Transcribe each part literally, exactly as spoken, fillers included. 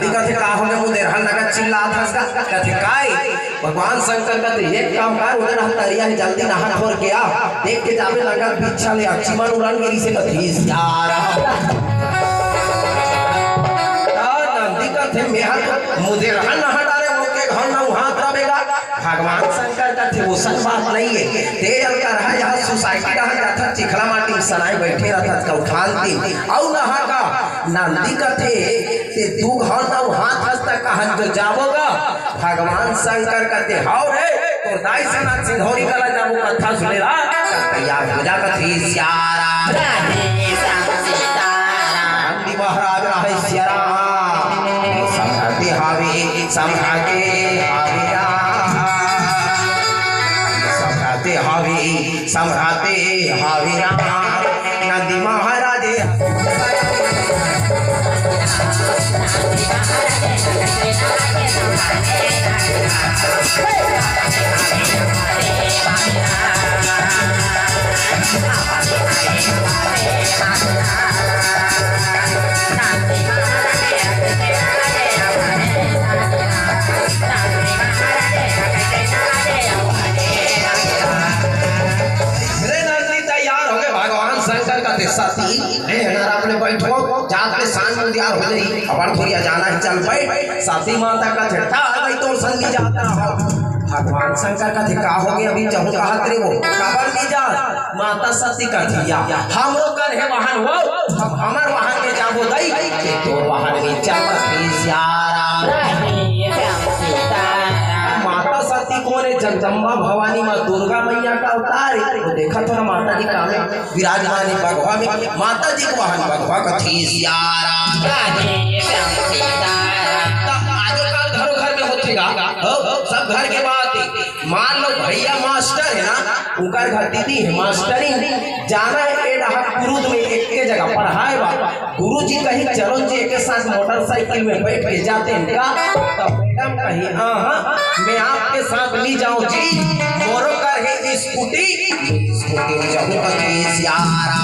कथे, "का होगे मुदेरहा, नंगत चिल्लात हस का?" कथे, "काय?" भगवान शंकर कथे, "एक काम कर, उधर हम तरिया हे, जल्दी नहा खोर के आ, देख के जाबे नंगत बिच्छा ले आ, चिमन उड़न गिरी से कथे सियारा।" त नंदी कथे, "मेहा मुदेरहा नहा डारे, ओके घर नहउहात रबे गा।" भगवान शंकर कथे, "ओसन बात नइ हे, ते अउ करहा, यहाँ सोसाइटी डहर जाथस, चिखला माटी में सनाए बइठे रथस, कउठान तीन अउ नहा का।" नंदी कथे, "ते दू घाव नहउहात हस त कहन तो जाबो गा।" भगवान शंकर कथे, "हव रे, तोर दाई सनात सिंधौरी कला जाबो, कथा सुने ला।" तैयार हो जा कथे सियारा। राधे श्याम सीताराम। नंदी महाराज रहे सियारा। संभ्रते हवे, संभ्रते हवे राम। संभ्रते हवे, संभ्रते हवे राम। नंदी महाराज। ले नंदी तैयार होगे, भगवान शंकर कथे, "सती, ले हनारा अपने बइठो, जात ले सांझ उजियार हो जाही, अबर थोरिया जाना हे, चल बइठ।" सती माता कथे, "त नइ तोर संग नइ जात रहंव।" भगवान शंकर कथे, "का होगे, अभी जहूं कहत रहे हो, काबर नइ जात?" माता सती कथे, "या, हमरो कर हे वाहन हो, अब हमर वाहन में जाबो दई, के तोर वाहन में चल।" कथे सियारा। माता सती कोन हे? जगदम्बा भवानी माँ दुर्गा मैया का अवतार हे। वो देखत हो ना माता जी का में विराजमान हे बघवा में, माता जी के वाहन बघवा। कथे सियारा। राधे श्याम सीताराम। त आजो काल घरो घर में होथे गा, हो, सब घर के बात हे। मान लो भैया मास्टर हे ना, उनकर घर दीदी हे मास्टरिन, जाना हे ए डहर कुरुद में एक के जगह पढ़ाए बा। गुरुजी कही, "चलो जी, एके साथ मोटरसाइकिल में बइठ के जाते हैं का?" तब मैडम कही, "हाँ, हाँ, मैं आपके साथ नहीं जाऊँ जी, मोरो कर हे स्कूटी, स्कूटी में जाऊँ।" कथे सियारा।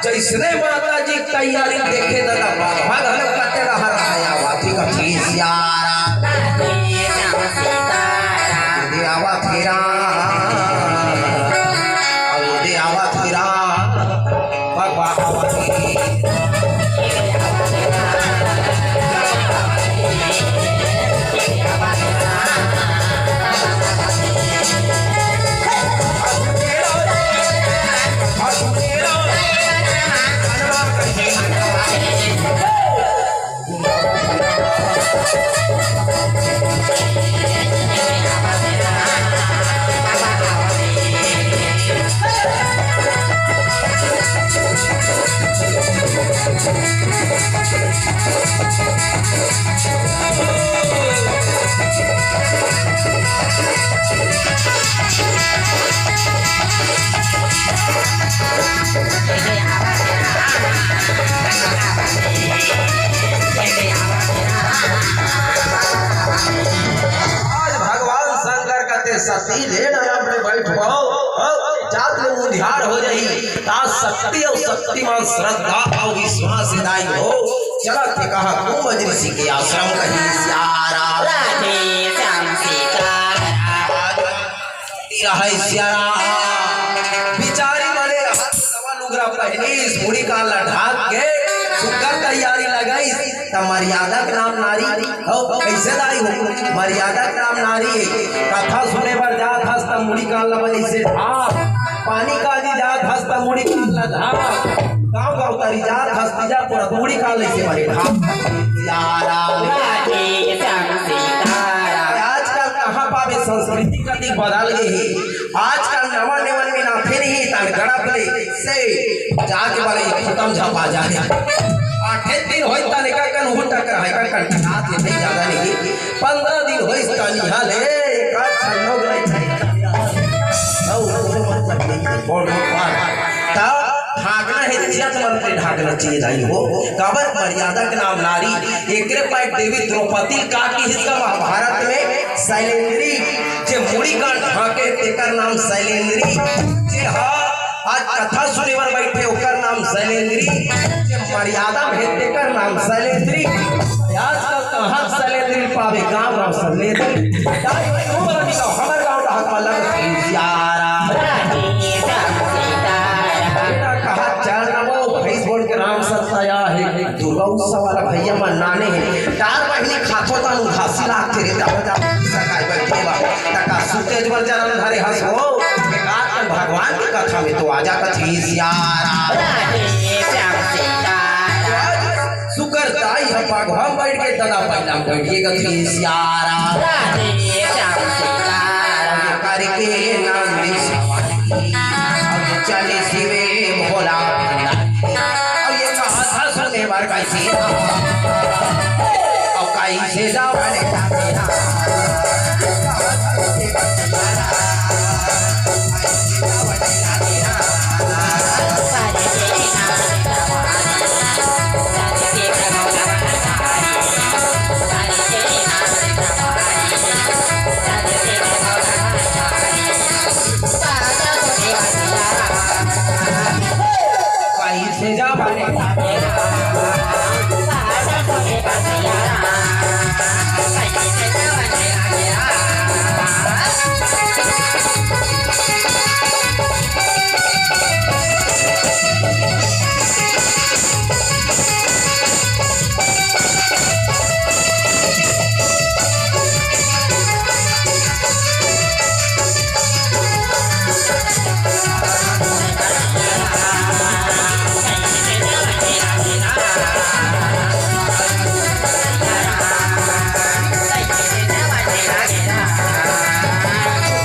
जइसने माता जी तैयारी देखे दादा, बघवा घलो कते रहा रहा, आवत हे कथे सियारा। दे आवत हे राम, अउ दे आवत हे राम, बघवा आवत हे। आज भगवान शंकर कथे, "सती ले ना अपने बइठवाओ, जात ले उजियार हो जाही।" आज शक्ति अउ शक्तिमान श्रद्धा अउ विश्वास हे दाई हो। चलत हे कहाँ? कुंभज ऋषि के आश्रम। कथे सियारा। राधे श्याम सीताराम। रहय सियारा। बिचारी मने रहत नवा लुगरा पहिनिस, मुड़ी कान ला ढांक के, सुग्घर तैयारी लगाइस, त मर्यादा के नाम नारी, हो, कइसे दाई हो? मर्यादा के नाम नारी हे। कथा सुने बर जात हस, त मुड़ी कान ला बने से ढांक, पानी काजी जात हस, त मुड़ी कान ला ढांक, गाँव गाँव तरी जात हस, तीजा पूरा मुड़ी कान ला से बने ढांक। सियारा। राधे श्याम सीताराम। आजकल कहाँ पाबे, संस्कृति कति बदल गे हे। आजकल नवा नेवन में नाथे नहीं, तन गड़प ले से जाके वाले खत्म झपा जाए। आठे दिन होई तन एका कन उहू टकर है, एका कन टकरात हे, नहीं ज्यादा नहीं। पंद्रह दिन होई तन यहाँ ले, का छल्लो गई। बोल, बोल, बोल। त ढांकना हे, चित मन के ढांकना चाहिए दाई हो। काबर मर्यादा के नाम नारी, एकरे पाए देवी द्रौपदी का किहिस का महाभारत में, शैलेंद्री, जे मुड़ी कान ढांके तेकर नाम शैलेंद्री, जे हा आज कथा सुने बर बइठे ओकर नाम नाम शैलेंद्री, जे मर्यादा में हे तेकर नाम शैलेंद्री। आजकल कहाँ शैलेंद्री पावे, गाँव गाँव शैलेंद्री। दाई भाई, वो वाला निकाल, हमर गाँव डहक वाला सियारा। बेटा कहा चल नमो, भैंस बोल के राम सत्ता हे। दुर्गा उत्सव वाला भैया मन नाने हे। चार महीने खाथो त अनु घासी लागथे रे, तब जा सकाय बैठे बा। तका सुते जुबर जन्म धरे हस हो। बेकार कर भगवान के कथा में तो आजा कथी सियारा। राधे श्याम सीताराम। सुकर दाई ह बागवा म बैठ के ददा पैला म बैठ के कथी सियारा। राधे श्याम सीताराम। करके नंदी सवारी। अब चले शिवे भोला भंडारी। अब ये कहा था सुने बार कैसे। अब कैसे जावने जाते ना।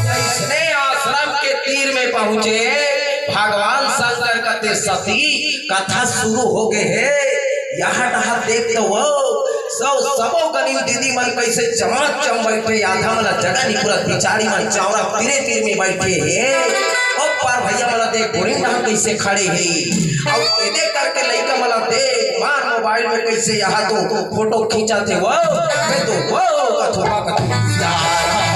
जैसने आश्रम के तीर में पहुंचे, भगवान शंकर कथे, "सती, कथा शुरू हो गे हे, यहाँ डहर देख तो वो सब, सबो गनिन दीदी मन कैसे चमाचम बैठे, आधा मन ला जगह नहीं पूरा, बिचारी मन चावरा तीरे तीर में बैठे हे। ओ पार भैया मन ला देख, गोरिन डहर कैसे खड़े हे, अउ एदे करके लइका मन ला देख, मार मोबाइल में कैसे यहाँ तो फोटो खींचत हे वो, मैं तो वो कथुआ कथुआ।"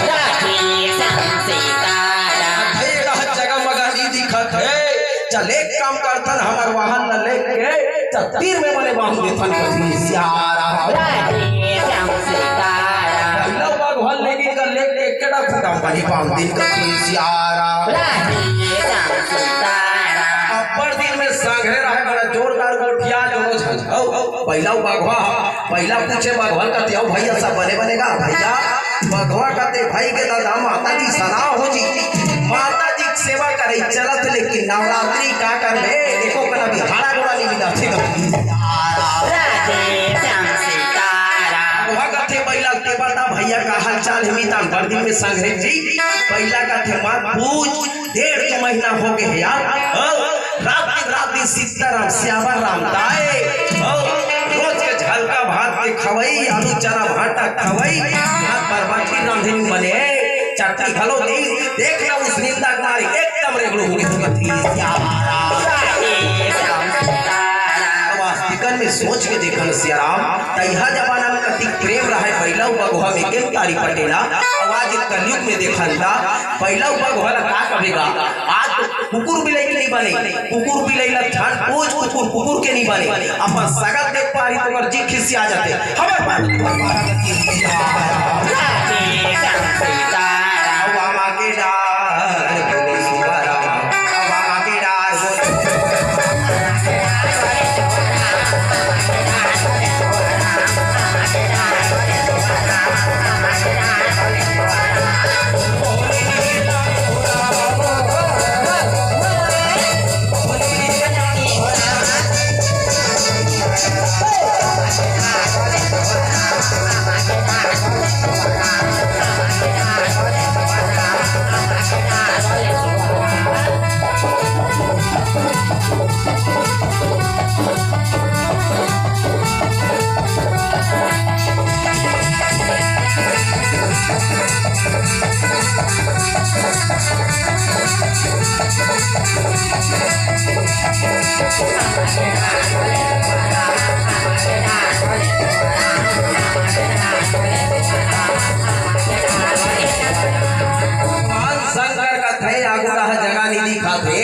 राधे श्याम सीताराम। हे रात जगमगा नी दिखत हे। चल एक काम करथन, हमर वाहन ल लेके चल तीर में मने बांध देथन कथी सियारा। राधे श्याम सीताराम। पहिला बागवा ल लेके कर लेके केड़ा खूटा म मने बांध दिन कथी सियारा। राधे श्याम सीताराम। अब्बड़ दिन में संघरे रहे बड़ा जोरदार गोठिया दोनों झन। हौ, हौ, पहिला बागवा पहिला पूछे बघवा ल कथे, "अउ भैया सब बने बने गा?" भैया बघवा कथे, "भाई के दादा माता जी सना हो जी, माता जी के सेवा करे चलत, लेकिन नवरात्रि का करबे, एको कन अभी हाड़ा गोड़ा नहीं मिला थे।" राधे श्याम सीताराम। बघवा कथे, "पहिला ते बता भैया का हाल चाल हे?" मितान बड़ दिन में संग हे जी। पहिला कथे, "मत पूछ, डेढ़ दू महीना हो गे हे यार।" हौ, रात दिन, रात दिन सीताराम, सियावर राम दाए। हौ, रोज के झलका भात के खवई, आलू चना भाटा खवई, हाथ पर बाटी रांधिन बने, चटनी घलो दे, देख ना उस निंदा के मारे एकदम रेगड़ो हो गे, हो गे थी सियावर राम। अब आस्तिकन में सोच के देखन सियाराम, तइहा जमाना में कति प्रेम रहय, पहिला अउ बघवा में केन तारी पटेला, अउ आज कलयुग में देखन ता, पहिला अउ बघवा ला का कबे गा, आज तो कुकुर बिलई के नहीं बने, कुकुर बिलई ला ठंड पूछ, कुकुर कुकुर के नहीं बने, अपन सगा देख पारी तो ओकर जी खिसिया जाथे, हमर बात। राधे श्याम सीताराम। अब आमा के डार बोले सुबाराम, अब आमा के डार बोले। भगवान शंकर कथे आगू रहा जगह नहीं दिखाथे।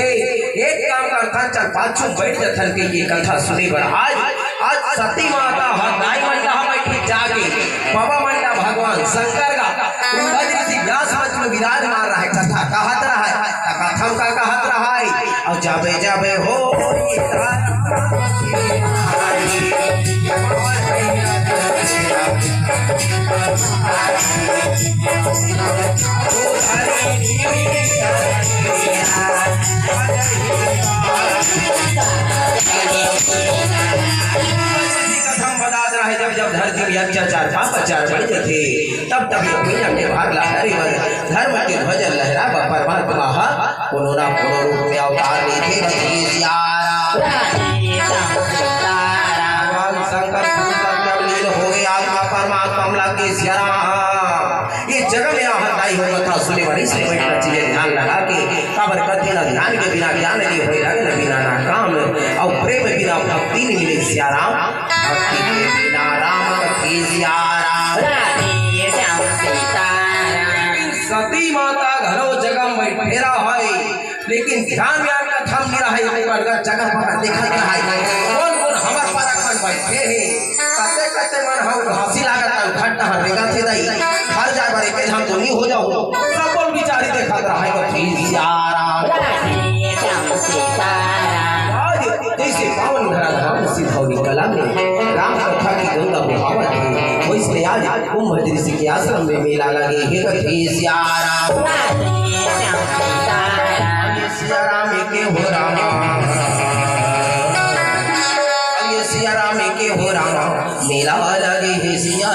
एक काम करथन, चल पाछू बैठ जथन कहिके कथा सुने बर। आज, आज सती माता ह दाई मंडा ह बैठी जाके बाबा मंडा भगवान शंकर गा उंभज ऋषि व्यास मंच में विराजमान रहय, कथा कहत रहय। त कथा म का कहत रहय? अउ जाबे जाबे हो कथा म बतात रहय, जब जब धरती में अत्याचार पापाचार बढ़ जथे, तब तब ये दुनिया के भाग ला करे बर धर्म के ध्वजा लहराय बर परमात्मा ह कोनो ना कोनो रूप में अवतार लेथे। कथे सियाराम। भगवान शंकर पुरुषोत्तम लीन होगे, आत्मा परमात्मा म लगे सियाराम। ये जगह में आहत दाई हो कथा सुने बर, इसलिए बैठना चाहिए ध्यान लगा के। काबर कथे ना, ध्यान के बिना ज्ञान के होय लगे ना बिना ना काम, अउ प्रेम बिना भक्ति नहीं मिले सियाराम। भक्ति के बिना राम कथे सियाराम। राधे श्याम सीताराम। लेकिन सती माता घलो जगह में बैठे रहय, लेकिन ध्यान में कथा म नहीं रहय, ऊपर का जगह पर देखत रहय। कोन कोन हमर परक मन बैठे हे, कते कते मन हम घासी लागत, हम खट्टा हर रेगा थे दाई, हर जाय बर एक झन तो नहीं हो जाओ। सब बोल बिचारी देखत रहय, कथे सियाराम। राधे श्याम सीताराम। आज जैसे पावन धरा धाम सिधौली कला में राम कथा की गंगा बहावत हे, वैसने आज उंभज ऋषि के आश्रम में मेला लगे हे। कथे सियाराम। राधे श्याम सीताराम। सियाराम के हो रामा, ये सियाराम के हो रामा, मेला लगे हे सिया।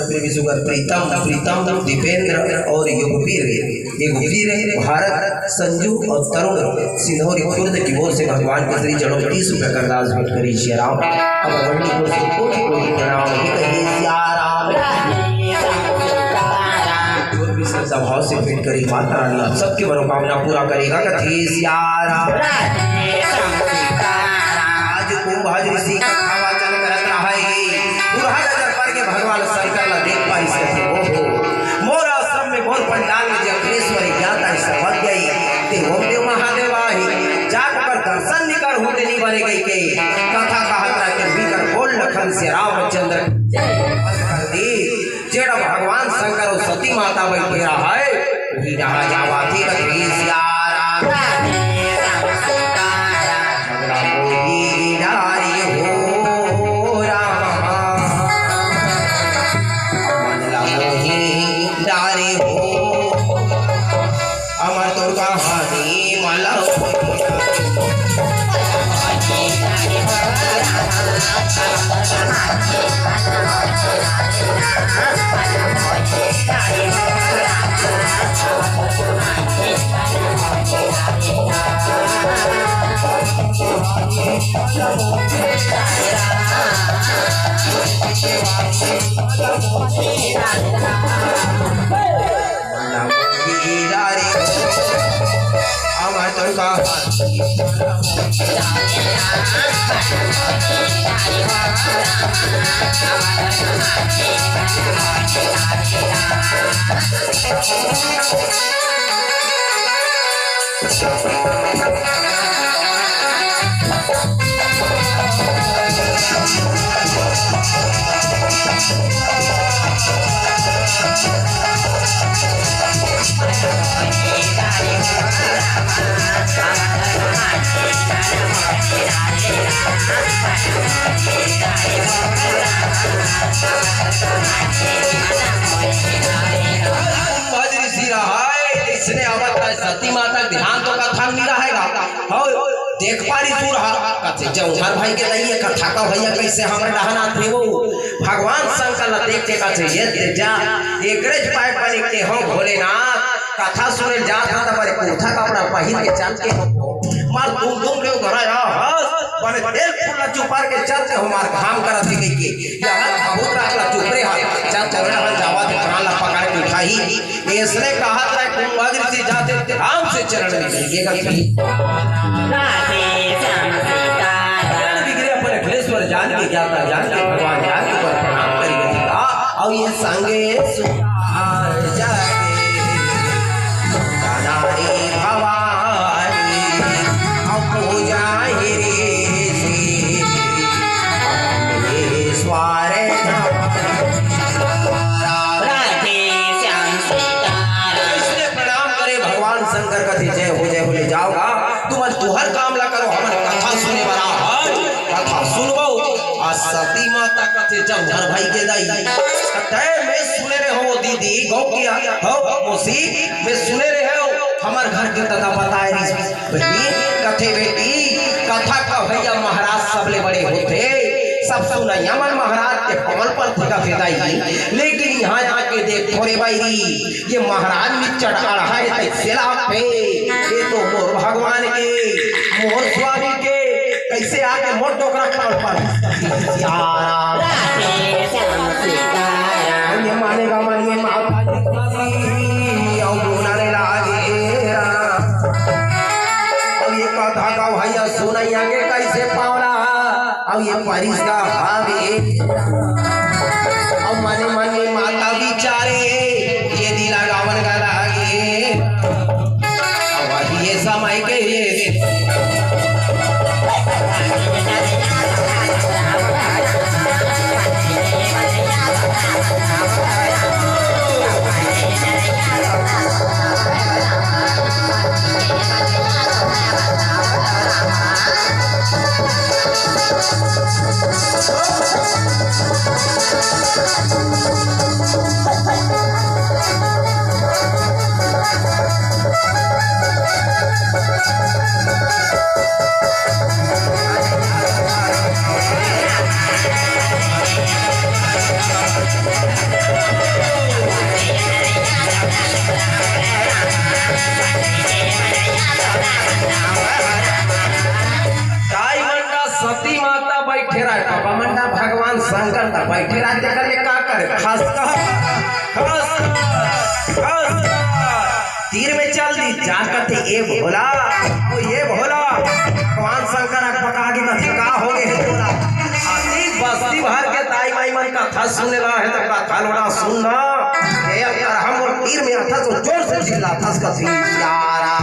प्रेमी सुगर प्रीतम, प्रीतम, दीपेंद्र और युगवीर, युगवीर भारत, संजू और तरुण सिंधौरी खुर्द की ओर से भगवान के श्री चरणों में तीस रुपया का अरदास भेंट करी। जय राम। अब मंडली की ओर से कोटि कोटि प्रणाम। हे कहे सिया राम। जो भी श्रद्धा भाव से भेंट करी, माता रानी आप सबकी मनोकामना पूरा करेगा। कथे सिया राम। आज कुंभज ऋषि कथा वाचन करत रहय। पूरा नजर पर के भगवान शंकर ला देख पाइस कथे, "ओहो, मोर आश्रम में, मोर पंडाल में जे अखिलेश्वरी ज्ञाता है, समझ गई। ते ओम देव महादेव आहे, जाके ओकर दर्शन निकर हो देनी बने गई के।" कथा कहत रहय के भीतर बोल लखन से रामचंद्र कर दी। जेड़ा भगवान शंकर अउ सती माता बैठे रहय, उही डहर जावत हे। कथे सिया राम। मन ला मोही डारे हो राम, मन ला मोही डारे हो, अमर तोर कहानी मला। देख पारी दूर हा, कथे जौहर भाई के दई, ये कथा का भैया कइसे हमर डहन आथे वो। भगवान शंकर ला देख के कथे, ये दे जा, एकरेच पाए बने के हो भोलेनाथ। कथा सुने जात हा त बरे कुर्ता कपड़ा पहिर के चल के हो, मार धूम धूम रे घर आ, बने तेल फूल ला चुपार के चल के हो, मार घाम करत हे कहि के। या बहुत रात ला चुप रे हा, चल चल रहा जावा दे, प्राण ला पकड़ के उठाही। अइसने कहत रहे कुंभग्नि से जाते राम से चरण में गिर गे कथे। राधे श्याम सीताराम। चरण बिगरे अपन अखिलेश्वर जान के, ज्ञाता जान के, भगवान जान के ऊपर प्रणाम करी कथे। अउ ये संगे सुतार जागे नारी भवानी, अउ पूजा हिरी से स्वार्थ राधे श्याम सीताराम। इसने प्रणाम करे भगवान शंकर कथे, जय हो, जय हो, ले जाओगा, तुम आज तुहर काम ला करो, हमन कथा सुने बर आए हन, कथा सुनबो। आ सती माता कथे, जौहर भाई के दई, कथे मैं सुने रहे हो दीदी, गौ किया हो मौसी, मैं सुने रहे हो, हमर घर के तथा बताए रही। बेटी, कथे बेटी, कथा कहइया महाराज सबले बड़े होथे, सब सुनइया मन महाराज के पवन पर थे कथे दई, लेकिन इहाँ आके देख थोरे बइरी, ये महाराज निच्चट अड़हा हे, तइसे लागथे, ये तो मोर भगवान के, मोर स्वामी के, कइसे आके मोर डोकरा पवन पर। राधे श्याम सीताराम। ये माने गा मन में माता जी, अउ बोलने लागे राम। अउ ये कथा का भैया सुनइया के कइसे पावला, अउ ये परिस का हावे। अउ मने मन में माता बिचारे, ये दिला गावन गा लागे। अउ ये समय के ये दाई मंडा सती माता बइठे रहे, बाबा मंडा भगवान शंकर त बइठे रहे, तेकर ले का करे? खसका, खसका, खसका। तीर में चल दी, जा कथे, ए भोला, ओ ए भोला, भगवान शंकर अकबका के कथे, का होगे हे तोला? अति बस्ती भर के दाई माई मन कथा सुने ला हे, त कथा लोटा सुन ना। ए, अगर हम तीर में अथस तो जोर से चिल्लाथस कथे, यारा।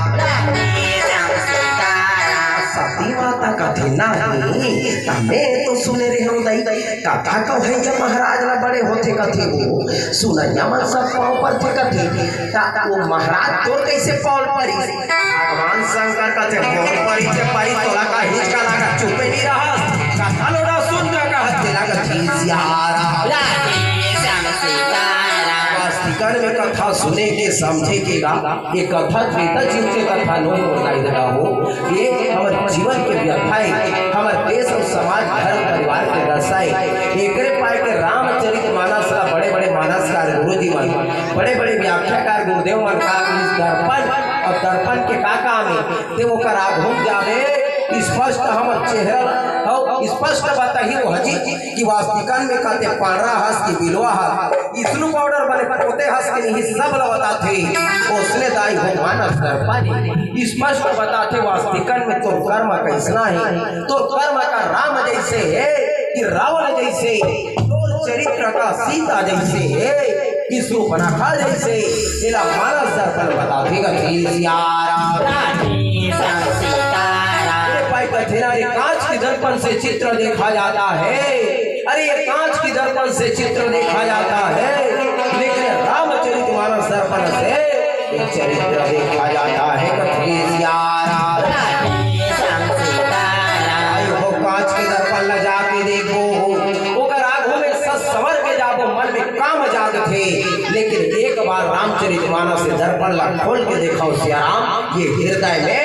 सती माता कथे, नहीं, त मैं तो सुने रहे हूँ दई, कथा कहइया महाराज ला बड़े होथे कथे वो, सुनइया मन सब पाँव परथे कथे, त वो महाराज तोर कइसे पाँव परिस? भगवान शंकर कथे, पाँव परिस, परिस, तोला का हिचका लागा, चुपे नहीं रहा, कथा लोटा सुन ना कहत, तेला कथे, यारा। राधे श्याम सीताराम। वास्तिकन में कथा सुने के, समझे के गा, ये कथा त्रेता युग के कथा नोहे मोर दाई ददा हो। ये हमर जीवन के व्यथा हे, हमर देश अउ समाज, घर परिवार के दशा हे। एकरे पाए के रामचरित मानस ला बड़े-बड़े मानसकार गुरु जी मन, बड़े-बड़े व्याख्याकार गुरुदेव मन का इस दर्पण अउ दर्पण के का काम हे? ते ओकर आघू जाबे, स्पष्ट हमर चेहरा ला, अउ स्पष्ट बताही वो हजी कि वास्तिकन में कथे पांडरा हस कि बिलवा हस, इसनु पाउडर बने पोते हस कि नहीं, सब ल बताथे। ओसने दाई हो मानस दर्पण स्पष्ट बताथे, वास्तिकन में तोर कर्म कइसना हे, तोर कर्म का राम जइसे हे कि रावण जइसे, तोर चरित्र का सीता जइसे हे कि सूर्पनखा जइसे, एला मानस दर्पण बताथे कथे सियाराम। राधे श्याम सीताराम। अरे भाई कथे ना, ये कांच के दर्पण से चित्र देखा जाता है, अरे ये कांच के दर्पण से चित्र देखा जाता है, लेकिन रामचरित मानस दर्पण से ये चरित्र देखा जाता है कथे सियाराम। राधे श्याम सीताराम। भाई हो कांच के दर्पण ला जाके देखो, ओकर आघू में सच संवर के जाबो, मन में काम जागथे, लेकिन एक बार रामचरित मानस के दर्पण ला खोल के देखो सियाराम, ये हृदय में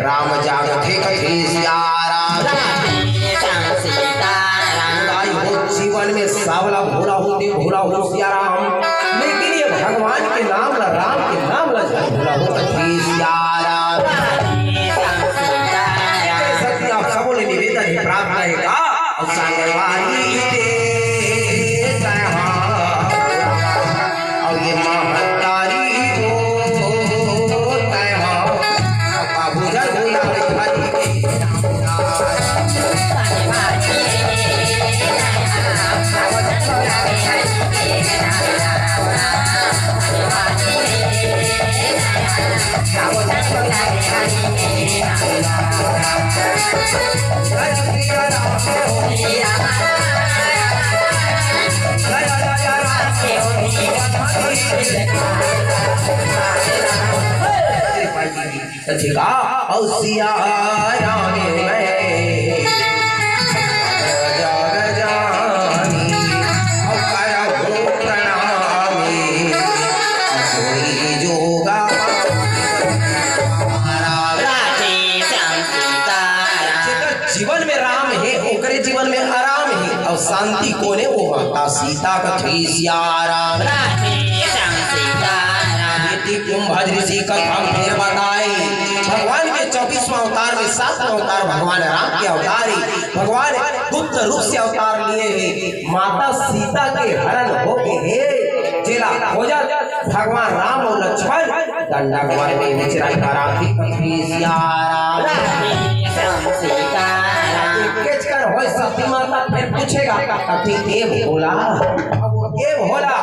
राम जागथे कथे सिया राम। राधे श्याम सीताराम। दाई हो जीवन में सबला भोला होते, भोला हो सिया राम। लेकिन ये भगवान के नाम ला, राम के नाम ला जान भोला हो कथे सिया राम। राधे श्याम सीताराम। सती आप सबों ले निवेदन हे, प्रार्थना हे का? अउ संगवारी रे तैं हा, अउ ये महतारी ओ तैं हा, अउ बाबू जर भुला रे हरी के। कथे का, अउ सिया राम मैं जग जानी, अउ करहु प्रणामी, कोई जोगा राधे श्याम सीताराम। जेकर जीवन में राम हे, ओकरे जीवन में आराम हे, अउ शांति कोने? ओ माता सीता कथे सिया राम। राधे श्याम सीताराम। इति कुंभज ऋषि कथम फिर बताए। भगवान के चौबीसवाँ अवतार में सातवाँ अवतार भगवान राम के अवतार हे। भगवान गुप्त रूप से अवतार लिए हे। माता सीता के हरण हो गे हे, जेला खोजत भगवान राम अउ लक्ष्मण दंडक वन में विचरत राम की पत्नी सिया राम। राधे श्याम सीताराम। एकेच कर होय सती माता फिर पूछेगा, कथे ए भोला, ए भोला,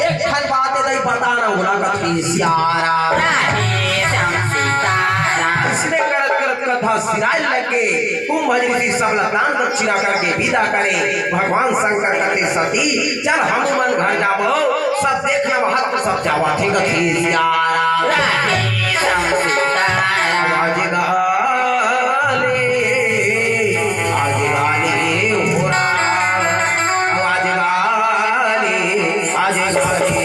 एक ठन बात दई बता ना भोला, कथे सिया राम। राधे श्याम सीताराम। इसने करत करत कथा सिराय लगे। कुंभज ऋषि सबला दान दक्षिणा करके विदा करे। भगवान शंकर कथे सती, चल हमू मन घर जाबो, सब देखना महत्व सब जावा थे कथे सिया राम। राधे श्याम सीताराम। आज गाले, आज गाले हो राम, आज गाले, आज गाले।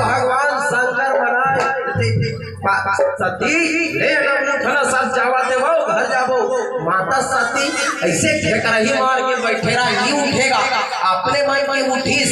भगवान शंकर मनाए सती, ले ना उठना, साथ जावा देवो, घर जाबो। माता सती अइसे ढेकरही मार के बइठे रहा, नइ उठेगा। अपने मन के उठिस,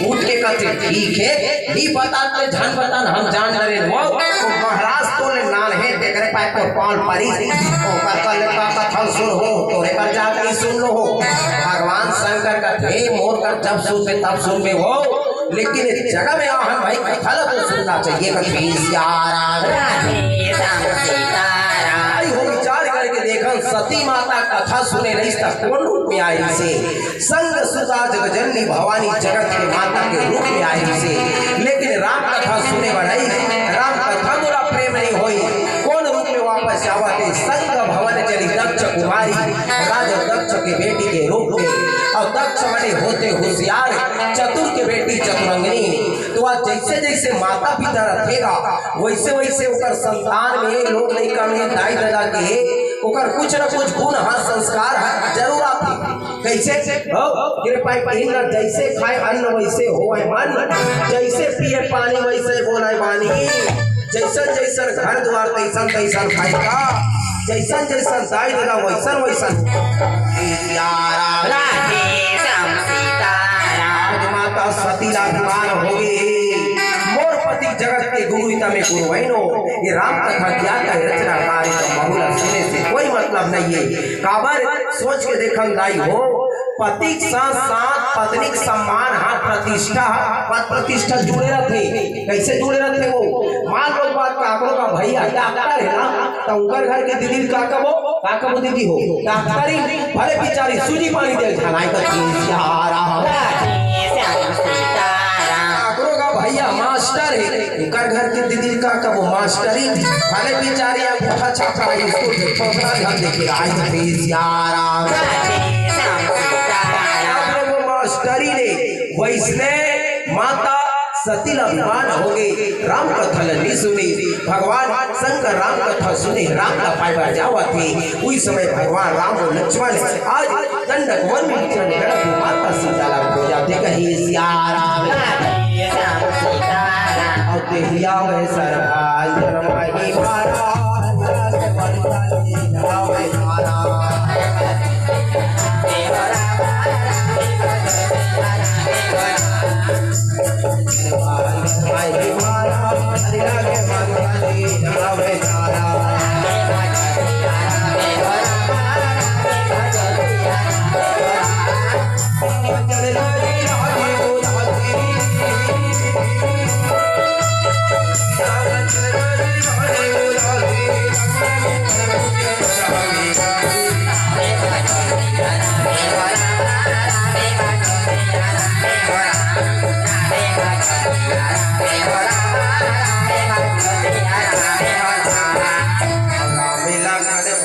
उठ के कथे, "ठीक हे, नइ बतात ते झन बता, हम जान डरेन।" वो, वो महाराज तोर ले नान हे, तेकरे पाय तोर पाँव ल परिस। ओकर कर ले का कथा ल सुन हो, तोरे कर जाके सुन लो हो। भगवान शंकर कथे, "मोर कर जब सुनबे तब सुनबे हो।" लेकिन इस जगह में आहन भाई, कथा ला तो सुनना चाहिए। कभी सियाराम। राधे श्याम सीताराम। भाई हो विचार करके देखन, सती माता कथा सुने रहिस त कोन रूप में आए रहिसे? संग सुता जग जननी भवानी जगत के माता के रूप में आए रहिसे। लेकिन राम कथा सुने बर आइस, राम कथा मोला प्रेम नहीं होई। कोन रूप में वापस आवत हे? संग भवन चली दक्ष कुमारी, राजा दक्ष के बेटी के रूप में। अउ दक्ष मने होथे होशियार, चतुर के बेटी चतुरंगिनी। तो आज जइसे जइसे माता पिता रथेगा, वइसे वइसे ओकर संतान में, लोग लइका में, दाई ददा के, ओकर कुछ न कुछ गुण ह, संस्कार ह जरूर आथे। कइसे? हो, कृपा किहिन न, "जइसे खाय अन्न वइसे होवय मन, जइसे पिये पानी वइसे बोलय बानी।" जइसन जइसन घर दुवार तइसन तइसन भाई का, जइसन जइसन दाई ददा वइसन वइसन। सियाराम। राधे श्याम सीताराम। आज माता सती ला अभिमान होगे, मोर पति जगत के गुरु इता में गुरु बहिनो, ये राम कथा क्या का रचनाकार हे, तो महू ला सुने से कोई मतलब नहीं हे। काबर सोच के देखन दाई हो, पति के साथ साथ पत्नी के सम्मान, हाँ, प्रतिष्ठा, पद प्रतिष्ठा जुड़े रथे। कइसे जुड़े रथे वो? मान लो बात, काकरो का भैया डॉक्टर हे ना, त ओकर घर के दीदी का कबो, का कबो दीदी हो, डॉक्टरी, भले बिचारी सूजी पानी दे, झनाई का तीन चार आ। काकरो का भैया मास्टर हे, ओकर घर के दीदी का कबो मास्टरी, भले बिचारी अंगूठा छाप रहा है, इसको छोकरा घर देखे आए तो प्लीज यार। आप लोग मास्टरी ने वइसने माता सती ला अभिमान होगे, राम कथा ला नइ सुने, भगवान शंकर राम कथा सुने, राम ला पाए बर जावत हे। उही समय भगवान राम अउ लक्ष्मण आज दंडक वन में विचरण करत हे, माता सीता ला खोजत हे, कहे सियाराम। राधे श्याम सीताराम। अउ देहिया में सरभांजन माही मारा,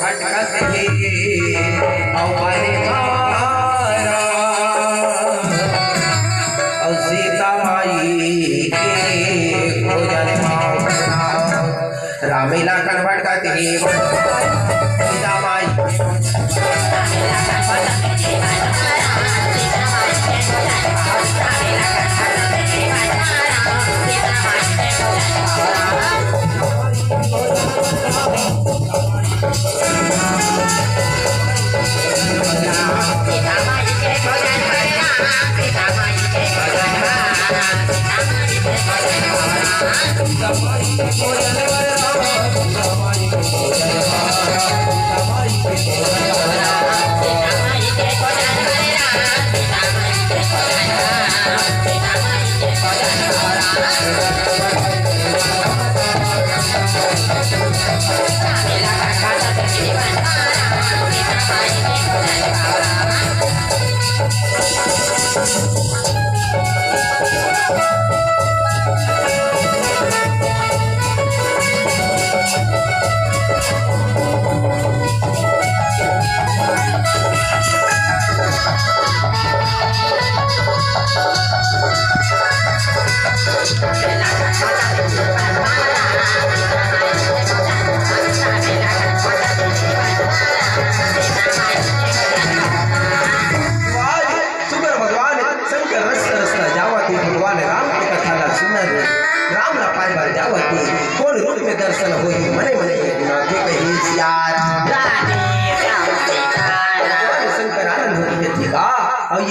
भटकत हे अउ बने मारा, अउ सीता माई के खोजत मावना। रामे लखन भटकत हे सीता माई।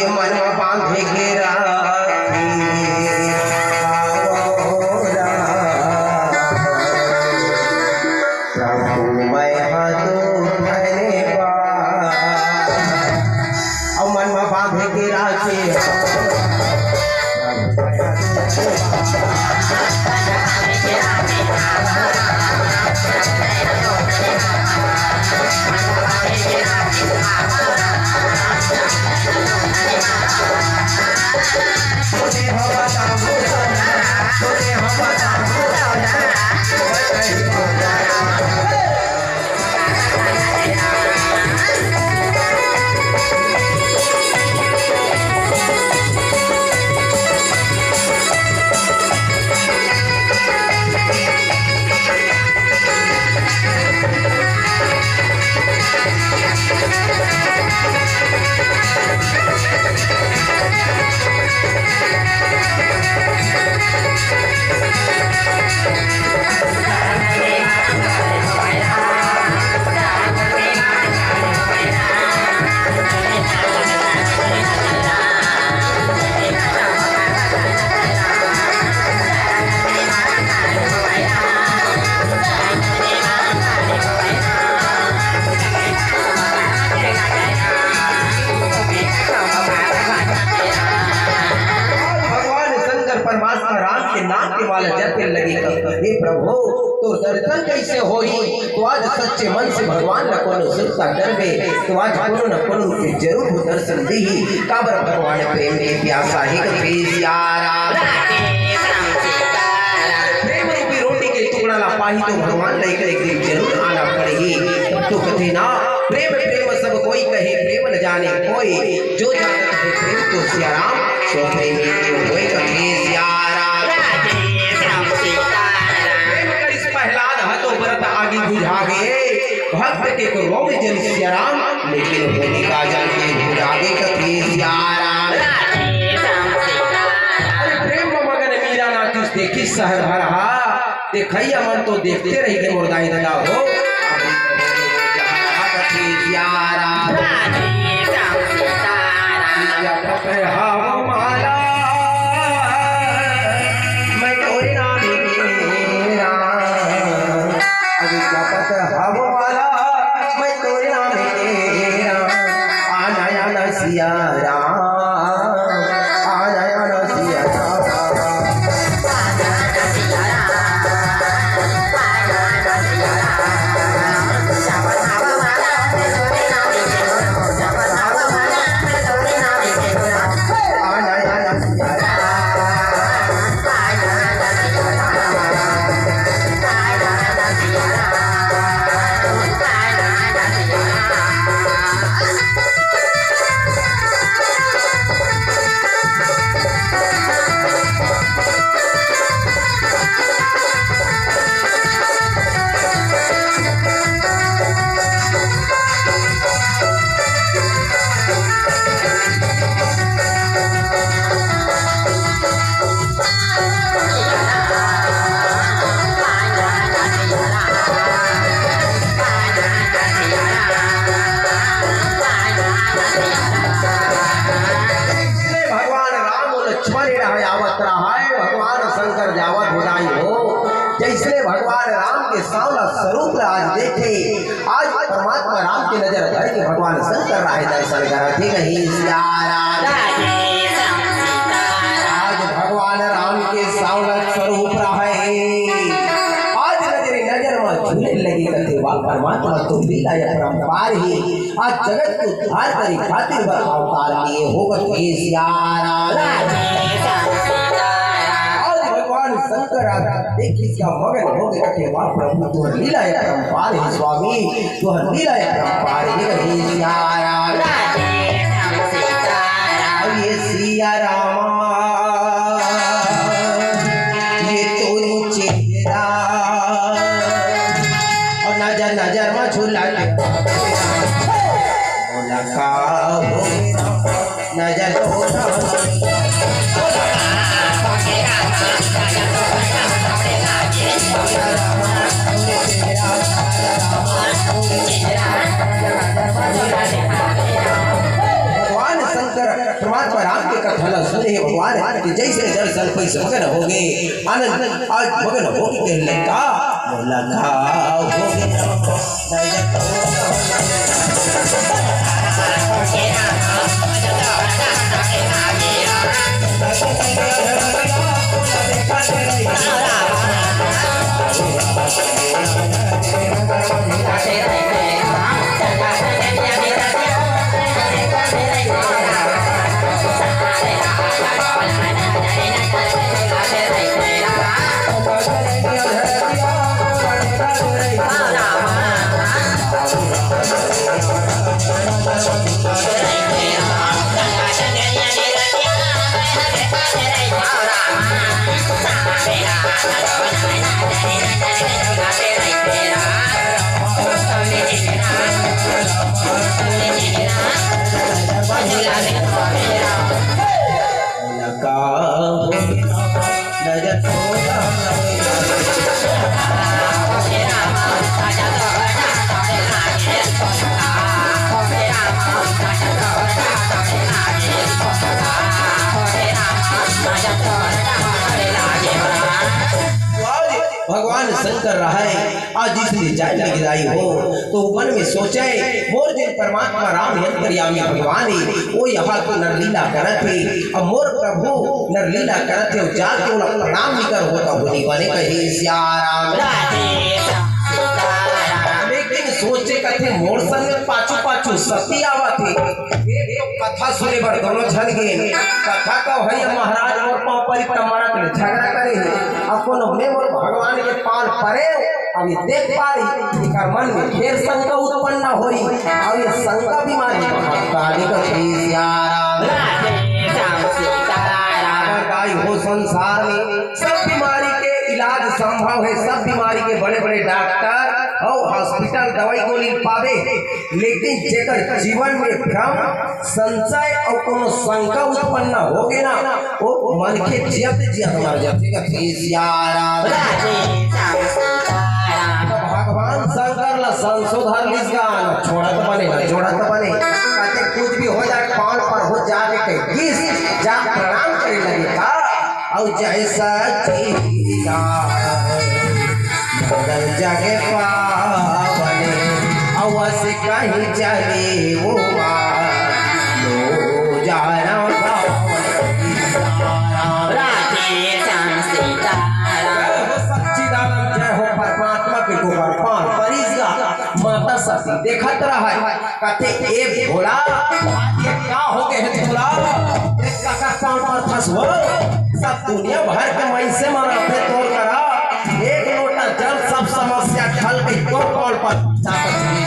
मन म बांधे के राखी, प्रभु मैं हा तो धन्यवाद। अउ मन म बांधे के राखी। भगवान शंकर परमात्मा राम के नाम के माला जपे लगे। हे प्रभु, तोर दर्शन कैसे होही? तो आज सच्चे मन से भगवान ला कोनो सुरता करबे, तो आज कोनो न कोनो रूप में जरूर वो दर्शन दीही। काबर भगवान प्रेम के प्यासा हे, कथे सिया राम। प्रेम रूपी रोटी के टुकड़ा ला पाही तो भगवान ला एक न एक दिन जरूर आना पड़ही। तो कथे ना, प्रेम प्रेम सब कोई कहे, प्रेम न जाने कोई, जो जानत है प्रेम को सिया राम, सो प्रेमी के होय, कथे सिया राम। प्रेम करिस प्रहलाद, हतो बरत आगी बुझा गे। भक्त के को रोग जन सिया राम, लेकिन होलिका जल के बुझा गे, कथे सिया राम। अरे प्रेम में मगन मीरा नाचिस, देखिस सहर भर हा। देखइया मन तो देखते रहिगे मोर दाई ददा हो। कथे सिया राम। जपत हव माला, मैं तोरे नाम के राम। अभी जपत हव माला, मैं तोरे नाम के राम। आना आना सिया राम, आना आना सिया राम। जइसने भगवान राम अउ लक्ष्मण रहय, आवत रहय, भगवान शंकर जावत हो दाई हो। जइसने भगवान राम के सांवला स्वरूप ला आज देखे, आज परमात्मा राम के नजर धर के भगवान शंकर राहे दर्शन करत हे, कथे सिया राम। आज भगवान राम के सांवला स्वरूप राहे, आज नजर नजर में झूले लगे, कथे वाह परमात्मा तो लीला अपरंपार हे। आज जगत के उद्धार करे खातिर बर अवतार लिए हो, कथे सिया राम। आज भगवान शंकर आज देखिस का मगन हो गे, कथे वाह प्रभु तोर लीला अपरंपार हे स्वामी, तोर लीला अपरंपार हे, कथे सिया राम। अब ये सिया रामा, ये तो चेहरा, अउ नजर नजर में झूला के, मोला का हो नजर हो। भगवान शंकर कथा ला सुने हे भगवान कि जइसे दर्शन पइसे मगन होगे, आनंद आज मगन होगे, कहले का मोला का होगे। भगवान शंकर रहय, आज इसने जाय लगे जाय हो, तो मन में सोचे, मोर जेन परमात्मा राम हे अंतर्यामी भगवान हे, वो यहाँ तो नरलीला करत हे, अब मोर प्रभु नरलीला करत हे, अउ जाके ओला प्रणाम नइ करहूँ त होनी बने, कहे सियाराम। राधे श्याम सीताराम। लेकिन सोचे कथे, मोर संग पाछू पाछू सती आवत हे। एक तो कथा सुने बर दोनों झन गे। कथा का भैया महाराज मोर पाँव परी त मरत ले झगड़ा करे हे। अब कोनो में मोर भगवान के पाँव परे, अब ये देख पारी, एकर मन में फेर शंका उत्पन्न होई। अब ये शंका बीमारी महाकाली का श्री सियाराम। राधे श्याम सीताराम। अगर गाय हो संसार में, सब बीमारी के इलाज संभव हे, सब बीमारी के बड़े-बड़े डॉक्टर अउ हॉस्पिटल दवाई गोली पावे, लेकिन जेकर जीवन में भ्रम, संशय अउ कोनो शंका उत्पन्न होगे ना, वो मनखे जियत जियत मर जाथे। कथे सियाराम। राधे श्याम सीताराम। भगवान शंकर ला संशोधन लिस गा, न छोड़त बने, न जोड़त बने। कथे कुछ भी हो जाय, पाँव पर हो जाय, कहे गिस, जा प्रणाम करे लगे का। अउ जैसा चीजा मगर जग पावने, अउ अस कहीं चले वो लो जाना पावने। राधे श्याम सीताराम। जय हो सच्चिदानंद, जय हो परमात्मा के गोबर पान परिस गा। माता सती देखत रहय, कथे, "ए भोला, आज ये का होगे हे तोला? ए काकर पाँव परथस हो? सब दुनिया भर के मइनसे मन आथे तोर करा। एक लोटा जल सब समस्या के हल कही तोर पाँव परथस।"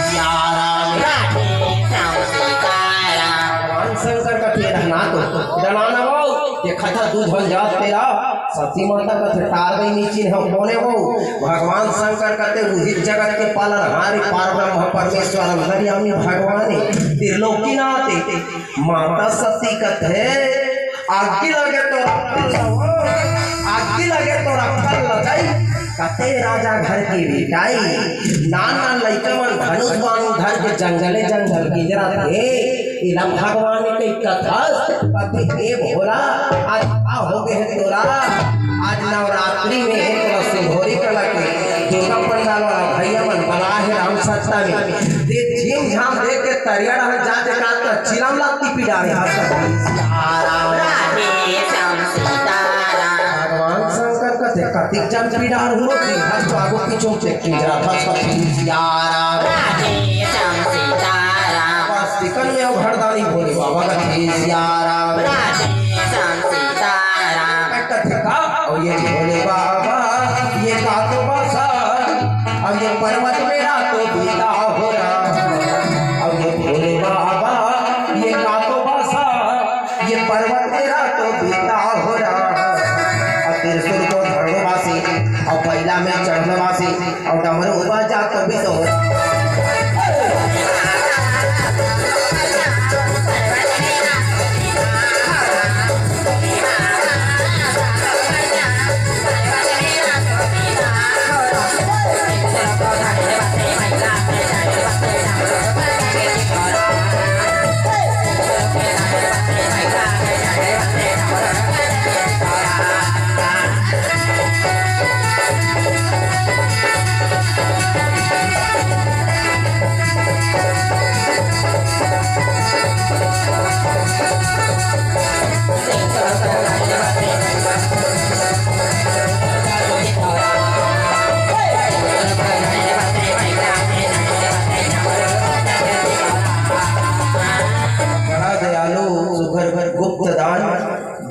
सियाराम। राधे श्याम सीताराम। भगवान शंकर कथे, "रहना तो, डलाना वो, ये कथा दू झन जात तेरा।" सती माता कथे, "टार गई नीची हो, कोने वो?" भगवान शंकर कथे, "उही जगत के पालनहार, पार ब्रह्म परमेश्वर अंतर्यामी भगवान हे, त्रिलोकीनाथ हे।" माता सती कथे, "आगी लगे तो अक्कल ल, आगी लगे तो अक्कल ल जाई।" कथे, "राजा घर के बेटा हे, नान नान लइका मन धनुष बाण धर के जंगले जंगल किंजरत हे।" एला भगवान के कथा कथे, "ए भोला, आज का होगे हे तोला? आज नवरात्रि में तोला सिंहोरी कला के दुर्गा पंडाल वाला भैया मन बलाय हे राम सप्तमी। ते झीम झाम देख के तरिया डहर जात हे का त चिलम ला तिपी डारे हस।" राधे श्याम सीताराम। भगवान शंकर कथे, "कतिक झन पिडारहूँ, तेहर तो आगू पीछू से किंजरत हस।" सियाराम। राधे श्याम सीताराम। वास्तिकन में अवघड़दानी भोले बाबा कथे सियाराम। राधे श्याम सीताराम। कथे का, "ओ ये भोले बाबा, ये का तो बसा, अब ये पर्वत मेरा तो बीता हो रहा। अब ये भोले बाबा, ये का तो बसा, ये पर्वत मेरा तो बीता हो रहा।" अउ त्रिशूल को धरनो बासी, अउ बइला में चढ़नो बासी, अउ डमरू बजा तो भी तो हो रहा।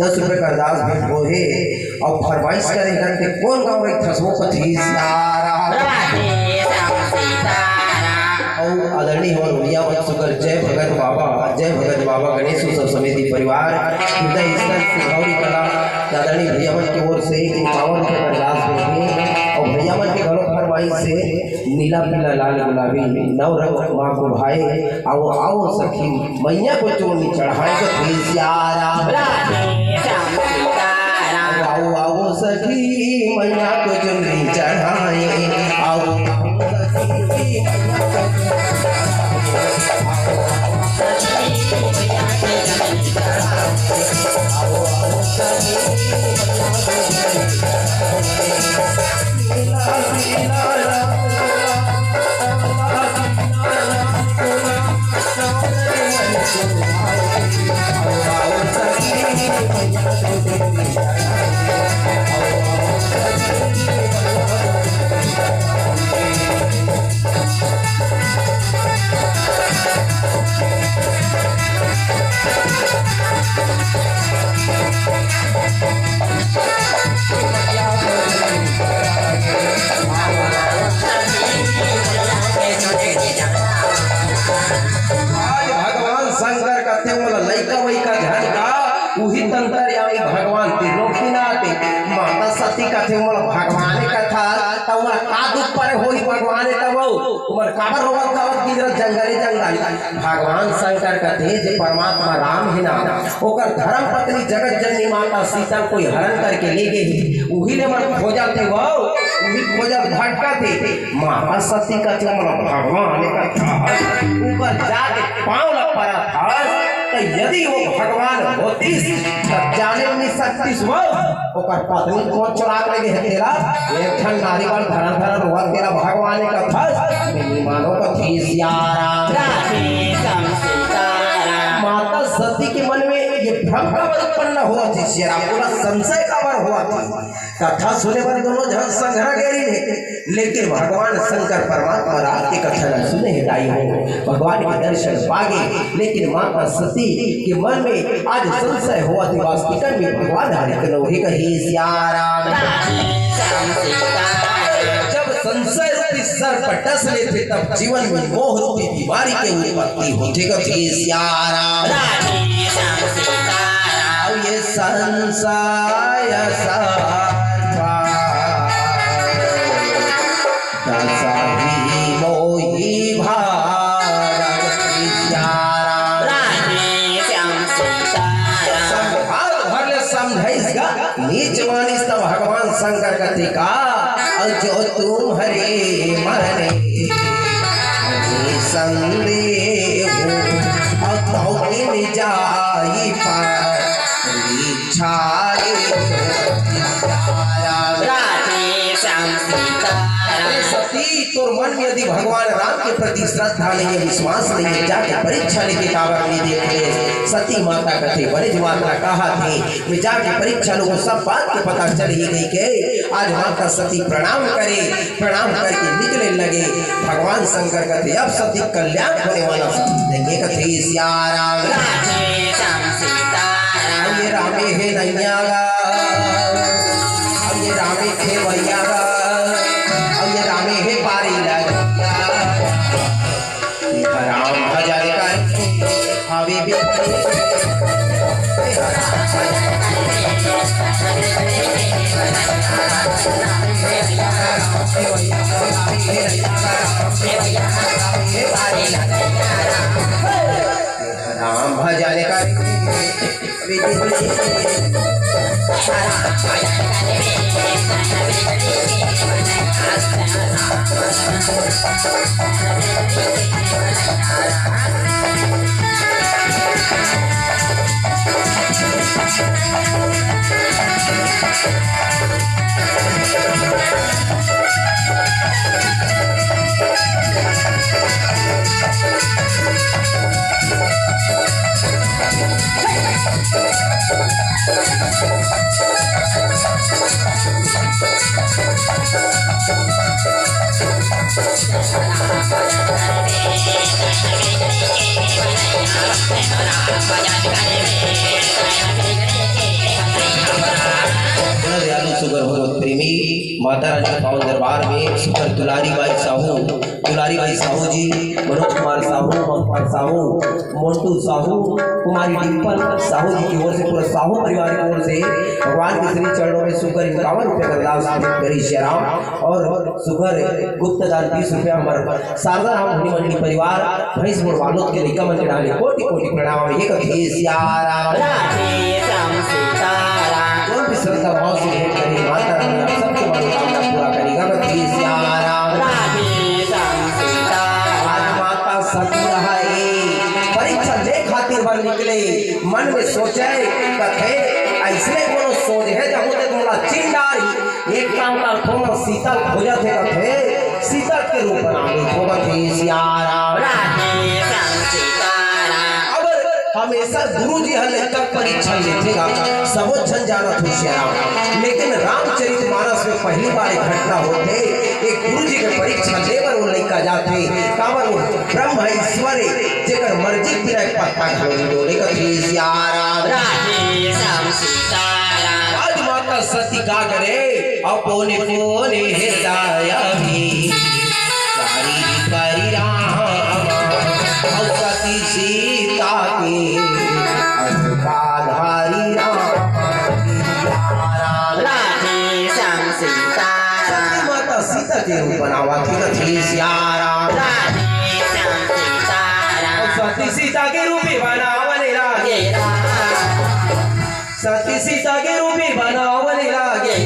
दस रुपये का अरदास भेंट होहे अउ फरमाइश करे करके कोन गाँव रहिथस वो कथे सियाराम। राधे श्याम सीताराम। अउ आदरणीय हमर भैया मन सुघर जय भगत बाबा, जय भगत बाबा गणेश उत्सव समिति परिवार, हृदय स्थल सिंघौरी कला, आदरणीय भैया मन के ओर से इन पावन के अरदास भेंट हे अउ भैया मन के घलो फरमाइश हे नीला पीला लाल गुलाबी नौ रंग माँ को भाए। आओ आओ सखी मैया को चुनरी चढ़ाए कथे सियाराम। राधे श्याम सीताराम। आओ आओ सखी मैया को चुनरी चढ़ाए। आओ आओ सखी मैया को चुनरी चढ़ाए। आओ आओ सखी मैया को चुनरी चढ़ाए। आओ आओ सखी मैया को चुनरी चढ़ाए। आज भगवान शंकर कथे मोला लइका वइका झन का, उही अंतर्यामी भगवान त्रिलोकीनाथ हे। माता सती कथे मोला भगवान कथा, त ओला का दुख परे होही भगवान हे तब? ओमन काबर रोवत गावत गिंजरत जंगले जंगल? भगवान शंकर कथे जे परमात्मा राम हे ना, ओकर धर्म पत्नी जगत जननी माता सीता कोई हरण करके ले गे हे, उही ले मन खोजत हे वो, उही खोजत भटकत हे। माता सती कथे मोला भगवान कथा, ओकर जाके पाँव ल परत हस, त यदि वो भगवान होतिस, त जाने नइ सकतिस वो। ओकर पत्नी कोन चोरा के ले गे हे तेला? एक ठन नारी मन धरा धरा रोवत तेला भगवान कथस, मिनी मानो कथे सियाराम। राधे श्याम सीताराम। माता सती के मन में ये भ्रम काबर उत्पन्न होवत हे सियाराम? पूरा संशय काबर होवत हे? कथा सुने बर दोनों झन संघरा गे रहिन हे, लेकिन भगवान शंकर परमात्मा राम के कथा ल सुने हे दाई हो, भगवान के दर्शन पागे। लेकिन माता सती के मन में आज संशय होवत हे, वास्तविकन में भगवान हरे के नोहे कहे सियाराम। जब संशय रूपी सर्प डस लेथे, तब जीवन में मोह रूपी बीमारी के उत्पत्ति होथे कथे सियाराम। अउ ये संशय सर्प दसही मोहि भारत सियाराम। राधे श्याम सीताराम। संभाल भर ले समझाइस गा, नीच मानिस त भगवान शंकर कथे का, अउ जो तुम्हरे मन संदेह, अउ तौ किन जाई पर छाए। राधे श्याम सीताराम। अरे सती, तोर मन में यदि भगवान राम के प्रति श्रद्धा नहीं है, विश्वास नहीं है, जाके परीक्षा लेके काबर नहीं देख ले। सती माता कथे, बने जो माता कहा थे, मैं जाके परीक्षा लूँ, सब बात के पता चल ही गई के। आज माता सती प्रणाम करे, प्रणाम करके निकले लगे। भगवान शंकर कथे, अब सती कल्याण होने वाला, सती देंगे कथे सियाराम। राधे श्याम सीताराम। अब ये रामे हे नैया गा, अब ये रामे खेवैया गा, अब ये रामे हे पारी लगिया। राम भजन कर हवे बिन राम भजन कर माता रानी के पावन दरबार में सुघर दुलारी बाई साहू, दुलारी बाई साहू जी, मनोज कुमार साहू, ममता साहू, मोंटू साहू, कुमारी डिंपल साहू जी की ओर से, पूरा साहू परिवार की ओर से भगवान के श्री चरणों में सुघर इक्यावन रुपये का दान समर्पित करी श्री राम। और सुघर गुप्त दान बीस रुपया हमारे शारदा राम धनी मंडली परिवार भैंस मोड़ वालोद के लइका मन के डाले कोटि कोटि प्रणाम। ये कथे सियाराम। राधे श्याम सीताराम। जोन भी श्रद्धा भाव से भेंट करी, माता रानी आप सबके मनोकामना पूरा करेगा। कथे सियाराम। राधे श्याम सीताराम। आज माता सती रहा ए परीक्षा ले खातिर बर निकले, मन में सोचे कथे ऐसने कोनो सोच हे जहूँ ते मोला चिन डारही। एक काम कर, थोड़ा सीता खोजत हे कथे, सीता के रूप बना ले, थोड़ा कथे सियाराम। राधे श्याम सीताराम। अब हमेशा गुरु जी ह लइका परीक्षा लेथे गा, सबो झन जानत हो सियाराम। लेकिन रामचरित मानस में पहली बार एक घटना होथे, एक गुरु जी के परीक्षा लेबर वो लइका जाथे, काबर वो ब्रह्म ईश्वर हे, जेकर मर्जी बिना एक पत्ता घलो नहीं डोले। कथे सियाराम। राधे श्याम सीताराम। आज माता सती का करे, अपने कोने हृदय में सारी करी राम, और सती सीता के अनुपाधारी राम। राधे श्याम सीताराम। सती माता सीता के रूप बनावा थी, कथे सियाराम। राधे श्याम सीताराम। सती सीता के रूपी बनावन लागे। सती सीता के रूपी बनावन लागे।